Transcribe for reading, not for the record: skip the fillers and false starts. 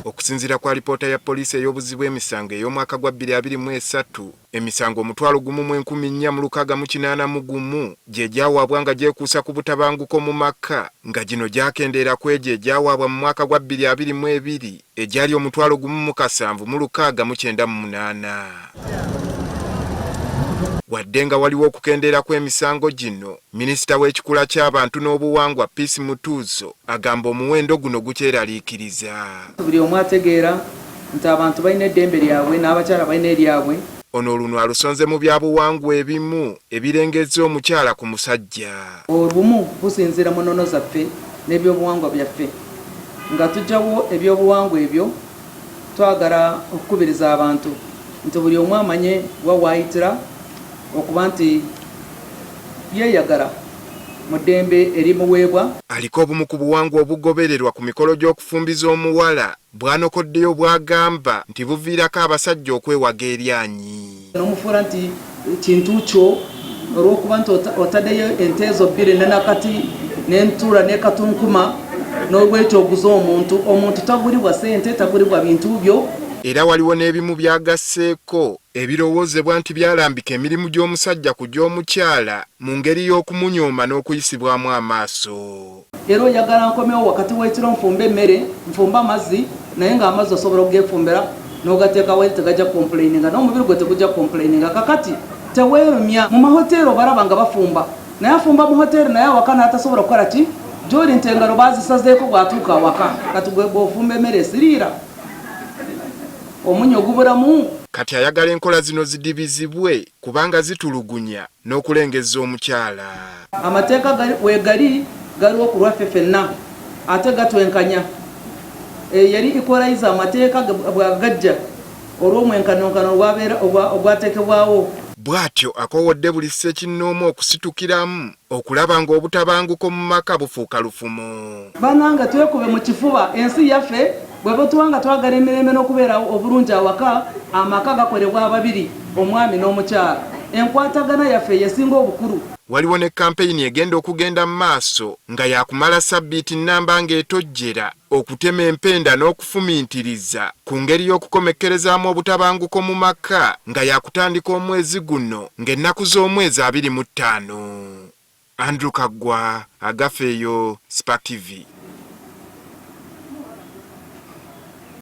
Okusinziira ku alipoota ya poliisi ey'obuzzi bw'emisango ey'omwaka gwa 2023, emisango 14,681 gye gyawaabwa nga gyekuusa ku butabanguko mu maka nga gino gyakendeera ku egyo egyawaabwa mu mwaka gwa 2022 egyali 17,698. Wadde nga waliwo okukendeera kw'emisango gino, minisita w'ekikula ky'abantu n'obuwangwa Peace Mutuuzo agamba omuwendo guno gukyeraliikiriza. Buli omu ategeera nti abantu balina eddembe lyabwe n'abakyala balina eryabwe. Ono olunwe alusonze mu byabuwangwa ebimu ebirengezza omukyala ku musajja. Obumu businziira mu nnono zaffe n'ebyobuwangwa byaffe. Nga tuggyawo ebyobuwangwa ebyo, twagala okukubiriza abantu nti buli omu amanye wa w'ayitira okuba nti yeeyagala mu ddembe erimuweebwa. Aliko obumu ku buwangwa obugobererwa ku mikolo gy'okufumbiza omuwala bw'anokoddeyo bw'agamba nti buviirako abasajja okwewaga eryanyi. N'omufuula nti kintu kyo olw'okuba nti otaddeyo ente ezo bbiri ne nakati n'entuula ne katunkuma, n'olwekyo oguze omuntu. Omuntu tagulibwa ssente, tagulibwa bintu byo. Era waliwo n'ebimu by'agasseeko ebirowoozebwa nti byalambika emirimu gy'omusajja ku gy'omukyala mu ngeri y'okumunyooma n'okuyisibwamu amaaso. Era oyagala nkomewo wakati w'ekiro nfumbe emmere, nfumbe amazzi naye ng'amazzi osobola okugeefumbira n'ogateekawo eri tegajja kukompuleyininga n'omubiri gwo tegujja kukompuleyininga. Kakati teweerumya. Mu mahoteeri obalaba nga bafumba naye afumba mu hoteeri naye awaka n'atasobola kukola ki? Gy'oli nti engalo baazisazeeko bw'atuuka awaka. Kati gwe bw'ofumba emmere esiriira omunnyo gubulamu. Kati ayagala enkola zino zidibizibwe kubanga zitulugunya n'okulengezza omukyala. Amateeka wegali galiwo ku lwaffe ffenna ate gatwenkanya. Eyo yali equalizer amateeka bwagajja olw'omwenkanonkano ogwateekebwawo. Bw'atyo akoowodde buli ssekinnoomu okusitukiramu okulaba ng'obutabanguko mu maka bufuuka lufumo. Banange twekube mu kifuba ensi yaffe bwetuba nga twagala emirembe n'okubeera obulungi awaka, amaka gakolebwa ababiri omwami n'omukyala. Enkwatagana yaffe yesinga obukulu. Waliwo ne kampeyini egenda okugenda mu maaso nga yaakumala ssabbiiti nnamba ng'etojjera okutema empenda n'okufumintiriza ku ngeri y'okukomekkerezaamu obutabanguko mu maka nga yaakutandika omwezi guno ng'ennaku z'omwezi 25. Andrew Kaggwa, Agafeeyo, Spark TV.